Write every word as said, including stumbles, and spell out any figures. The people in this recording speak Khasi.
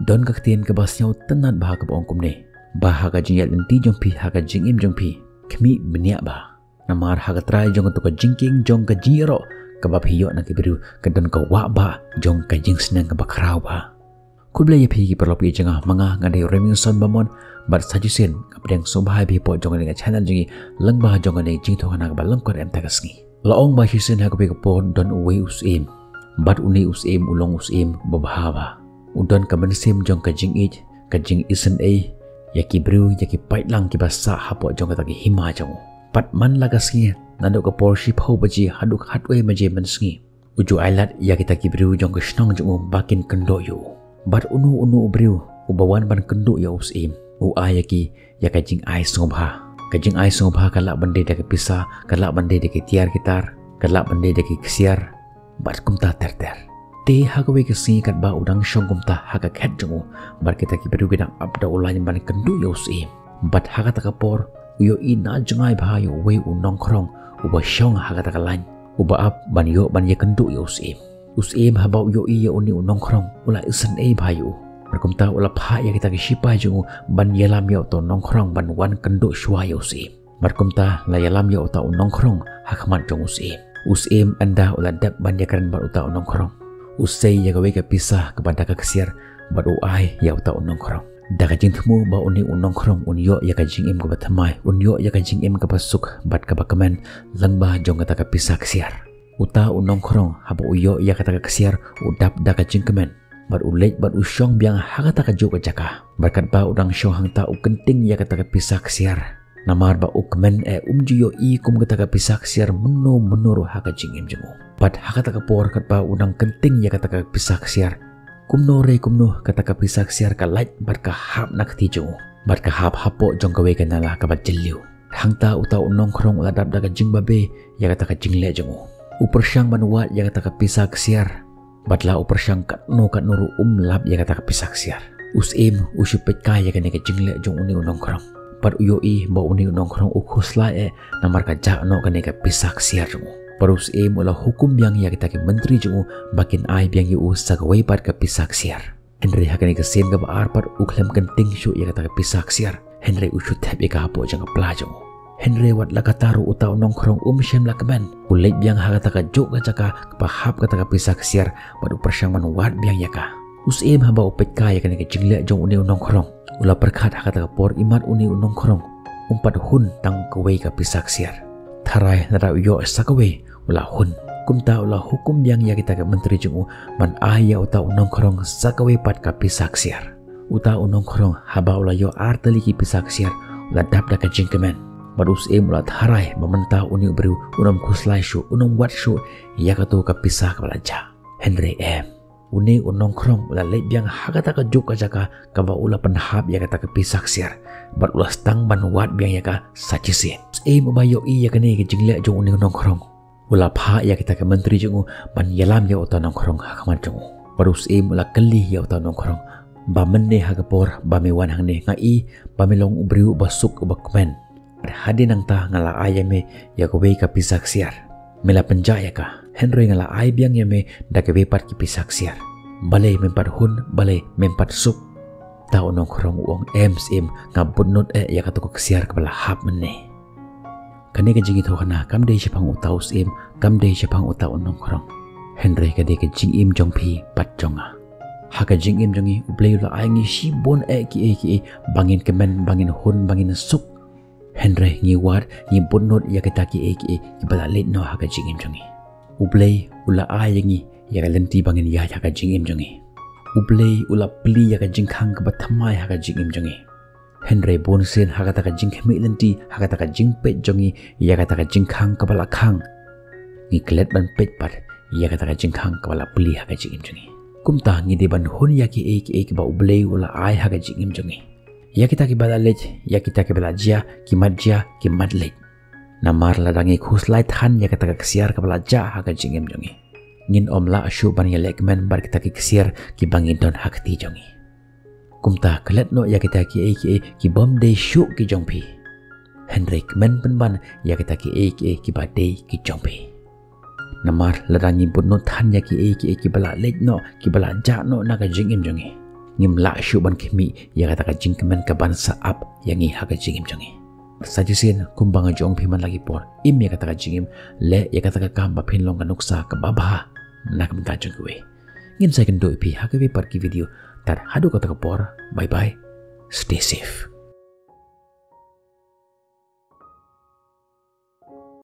Don ka ktien kaba sngewtynnad bha kaba ong kumne, ba ha ka jingïaid lynti jong phi ha ka jingim jong phi, khmih bniah bha. Namar ha ka trai jong kato ka jingkieng jong ka jingïaroh kaba phi ïoh na ki briew, ka don ka wah bah jong ka jingsneng kaba khraw bha. Khublei ïa phi ki paralok jong nga, ma nga nga dei Remington Bamon, bad sa shisien nga pdiang sngewbha ïa phi hapoh jong kane ka channel jong ngi, lyngba jong kane ka jingïathuhkhana kaba lyngkot em ta ka sngi. La ong ba shisien ha kawei ka por don uwei u syiem, bad une u syiem u long u syiem uba bha bha. U don ka mynsiem jong ka jingïeit, ka jingisynei ïa ki briew, ïa ki paidlang kiba sah hapoh jong kata ka hima jong u. Pat man la ka sngi, naduh ka por shiphew baje haduh khatwei baje mynsngi, u ju ailad ïa kita ki briew jong ka shnong jong u ba kin kynduh ïa u. Bad uno uno u briew uba wan ban kynduh ïa u syiem, u ai ïa ki ïa ka jingai sngewbha, ka jingai sngewbha ka lah ban dei da ka pisa, ka lah ban dei da ki tiar ki tar, ka lah ban dei da ki ksiar, bad kumta ter ter. Te ha kawei ka sngi katba u dang shong kumta ha ka khet jong u, bad kita ki briew ki dang ap da u lain ban kynduh ïa u syiem, bad ha kata ka por u ïohi na jngai bha ïa uwei u nongkhrong uba shong ha kata ka lain, uba ap ban ïoh ban ïakynduh ïa u syiem. U syiem haba u ïohi ïa une u nongkhrong, u la isynei bha ïa u. Bad kumta u la phah ïa kita ki shipai jong u ban ïalam ïa uta u nongkhrong ban wan kynduh shuwa ïa u syiem. Bad kumta la ïalam ïa uta u nongkhrong ha khmat jong u syiem. U syiem ynda u la dep ban ïakren bad uta u nongkhrong, u sei ïa kawei ka pisa kaba da ka ksiar, bad u ai ïa uta u nongkhrong, da ka jingthmu ba une u nongkhrong un ïoh ïa ka jingim kaba thymmai, un ïoh ïa ka jingim kaba suk bad kaba kmen lyngba jong kata ka pisa ksiar. Uta u nongkhrong haba u ïoh ïa kata ka ksiar, u dap da ka jingkmen, bad u leit bad u shong biang ha kata kajuh ka jaka. Bad katba u dang shong hangta u kynting ïa kata ka pisa ksiar, namar ba u kmen eh um ju ïohi kum kata ka pisa ksiar mynno mynno ruh ha ka jingim jong u. Bad ha kata ka por katba u dang kynting ïa kata ka pisa ksiar, kumno re kumno kata ka pisa ksiar ka lait bad ka hap na kti jong u, bad ka hap hapoh jong kawei ka nala kaba jylliew. Hangta uta u nongkhrong u la dap da ka jingbabe ïa kata ka jingleh jong u. U pyrshang ban wad ïa kata ka pisa ksiar, bad la u pyrshang katno katno ruh um lap ïa kata ka pisa ksiar. U syiem u shu peit kai ïa kane ka jingleh jong une u nongkhrong, bad u ïohi ba une u nongkhrong u khuslai eh namar ka jah noh kane ka pisa ksiar jong u. Bad u syiem u la hukum biang ïa kita ki myntri jong u ba kin ai biang ïa u sa kawei pat ka pisa ksiar. Hynrei ha kane ka sien kaba ar pat u khlem kynting shuh ïa kata ka pisa ksiar, hynrei u shu thep ïa ka hapoh jong ka pla jong u. Hynrei wat la katta ruh uta u nongkhrong um shym la kmen, u leit biang ha kata kajuh ka jaka kaba hap kata ka pisa ksiar, bad u pyrshang ban wad biang ïa ka. U syiem haba u peit kai ïa kane ka jingleh jong une u nongkhrong, u la pyrkhat ha kata ka por imat une u nongkhrong um pat hun tang kawei ka pisa ksiar. Tharai lada u ïoh sa kawei, u la hun. Kumta u la hukum biang ïa kita ki myntri jong u ban ai ïa uta u nongkhrong sa kawei pat ka pisa ksiar. Uta u nongkhrong haba u la ïoh ar tylli ki pisa ksiar, u la dap da ka jingkmen. Bad u syiem u la tharai ba mynta une u briew un ym khuslai shuh, un ym wad shuh ïa kato ka pisa kaba la jah. Hynrei em, une u nongkhrong u la leit biang ha kata kajuh ka jaka kaba u la pynhap ïa kata ka pisa ksiar, bad u la sdang ban wad biang ïa ka sa shisien. U syiem uba ïohi ïa kane ka jingleh jong une u nongkhrong, u la phah ïa kita ki myntri jong u ban ïalam ïa uta u nongkhrong ha khmat jong u. Bad u syiem u la kylli ïa uta u nongkhrong ba mynne ha ka por ba me wan hangne nga i ba me long u briew uba suk uba kmen. Bad hadien nangta nga la ai ïa me ïa kawei ka pisa ksiar. Me la pynjah ïa ka, hynrei nga la ai biang ïa me da kawei pat ki pisa ksiar. Balei mem pat hun, balei mem pat suk? Uta u nongkhrong u ong, em syiem, nga bud nud eh ïa kato ka ksiar kaba la hap mynne. Kane ka jingïathuhkhana kam dei shaphang uta u syiem, kam dei shaphang uta u nongkhrong, hynrei ka dei ka jingim jong phi bad jong nga. Ha ka jingim jong ngi U Blei u la ai ngi shibun eh kiei kiei ba ngin kmen, ba ngin hun, ba ngin suk. Hynrei ngi wad, ngi bud nud ïa kita kiei kiei kiba la leit noh ha ka jingim jong ngi. U Blei u la ai ïa ngi ïa ka lynti ba ngin ïaid ha ka jingim jong ngi. U Blei u la plie ïa ka jingkhang kaba thymmai ha ka jingim jong ngi. Hynrei bunsien ha kata ka jingkhmih lynti, ha kata ka jingpeit jong ngi ïa kata ka jingkhang kaba la khang, ngi klet ban peit pat ïa kata ka jingkhang kaba la plie ha ka jingim jong ngi. Kumta ngi dei ban hun ïa kiei kiei kiba U Blei u la ai ha ka jingim jong ngi. Ïa kita kiba la leit, ïa kita kiba la jia, ki mat jia, ki mat leit. Namar lada ngi khuslai than ïa kata ka ksiar kaba la jah ha ka jingim jong ngi, ngin ym lah shuh ban ïalehkmen bad kita ki ksiar kiba ngi don ha kti jong ngi. Kumta klet noh ïa kita kiei kiei ki bym dei shuh ki jong phi, hynrei kmen pynban ïa kita kiei kiei kiba dei ki jong phi. Namar lada ngi bud nud than ïa kiei kiei kiba la leit noh, kiba la jah noh na ka jingim jong ngi, Ngim lah shuh ban khmih ïa kata ka jingkmen kaban sa ap ïa ngi ha ka jingim jong ngi. Sa shisien, kumba nga ju ong phi man la ki por, im ïa kata ka jingim, leh ïa kata ka kam ba phin long ka nuksa kaba bha na ka bynta jong kiwei. Ngin sa ïakynduh ïa phi ha kiwei pat ki video. Tad haduh kata ka por, bye bye. Stay safe.